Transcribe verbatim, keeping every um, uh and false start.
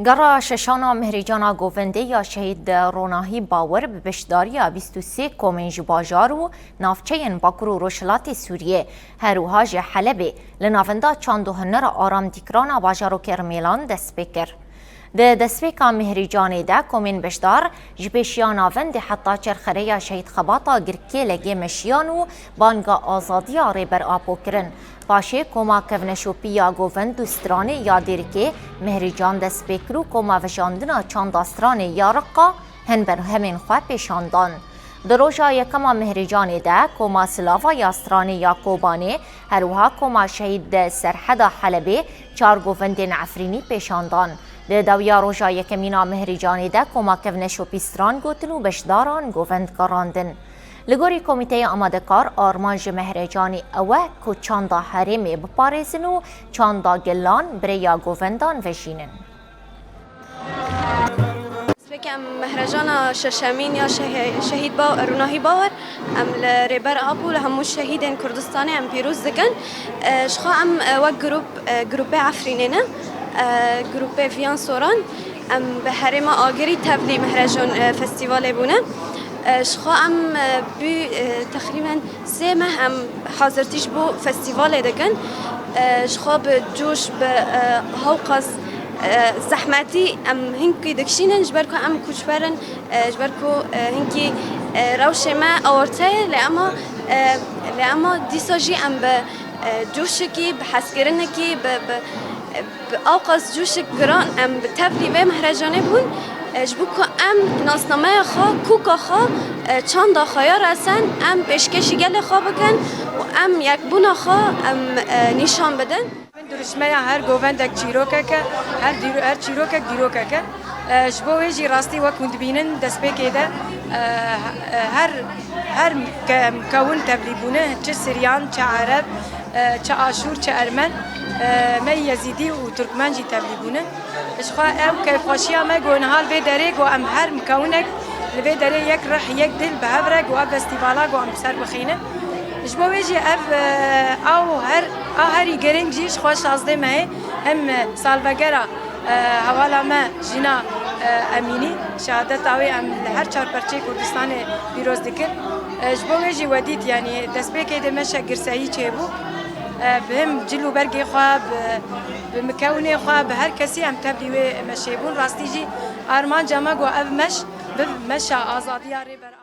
Gera şeşana Mihrîcana Govendê ya Şehîd Ronahî Bawer bi beşdariya bîst û sê komên ji bajar û navçeyên Bakur û Rojhilatê Sûriyê, her wiha ji Helebê, li Navenda Çand û Hunera Aram Dîkrana bajarokê Rimêlan dest pê kir. Di destpêka Mihrîcanê de komên beşdar ji pêşiya navendê heta çerxereya Şehîd Xebata Girkê legê meşiyan û banga azadiya Rêber Apo kirin. Paşê koma kevneşopî ya govend û stranê ya Dêrikê Mihrîcan dest pê kir û koma vejandina çanda stranê ya Riqa hin berhemên xwe pêşan dan. Di roja yekema Mihrîcanê de koma silava ya stranê ya Kobanê, her wiha koma şehîd di Serheda Helebê çar govendên Efrînî pêşan dan. Di dawiya roja yekemîn a Mihrîcanê de koma kevneşopî stran gotin û beşdaran govend gerandin. Li gorî Komîteya Amadekar, armanc ji Mehrecanê ew e ku çanda herêmê biparêzin û çanda gelan bi rêya govendan vejînin. Destpêkê em Mehrecana şeşemîn ya Şehe-, Şehîd Ba-, Ronahî Bawer, em li Rêber Apo, li hemû şehîdên Kurdistanê em pîroz dikin. E, ji xwe em, e, wek grûp, e, grûpê Efrînê ne, e, grûpê Viyan Soran, em bi herêma Agirî tevlî Mehrecan, e, festîvalê bûne. E, ji xwe em, e, bû, e, teqrîben sê meh em hazirtî ji bo festîvalê dikin. E, ji xwe bi coş, bi, e, hewqas, e, zehmetî em hinkî dikişînin, ji ber ku em koçber in, e, ji ber ku, e, hinkî, e, rewşê me awarte ye, lê ema, e, lê ema dîsa jî em bi, e, coşekî, bi hezkirinekî, bi, bi, e, bi awqas coşek giran em bi tevlî vê Mehrecanê bûn, e, ji bo ku em nasnameya xwe, koka xwe, e, çanda xwe ya resen em pêşkêşî gelê xwe bikin û em yekbûna xwe em, e, nîşan bidin. Duruşmeya her govendek çîrokek e, her dîro-, her çîrokek dîrokek e. E, ji bo wê jî rastî wek hûn dibînin destpêkê de, e, e, her, her ke-, mkewin tevlî bûne, çi Siryan, çi Ereb, e, çi Aşûr, çi Ermen, e, me Yezîdî û Tirkmen jî tevlî bûne. Ji xwe ew keyfxweşiya me ku niha li vê derê ku em her mikewinek li vê derê yek rih, yek dil bi hev re ku ev festîvala ku em bi ser bixînin. Ji bo wê jî ev, e, a û her, a herî girîng jî ji xwe şazdeh mehê hem salvegera, e, hevala me Jîna, e, Emînî, şehadeta wê em li her çar perçeyê Kurdistanê pîroz dikin. E, ji bo wê jî we dît, yanî destpêkê de meşek girseyî çêbû. E, bi him cil û bergê xwe, bi, bi mikewnê xwe, bi her kesî em tevlî wê meşê bûn. Rastî jî armanca me ku ev meş bi meşa azadiya Rêber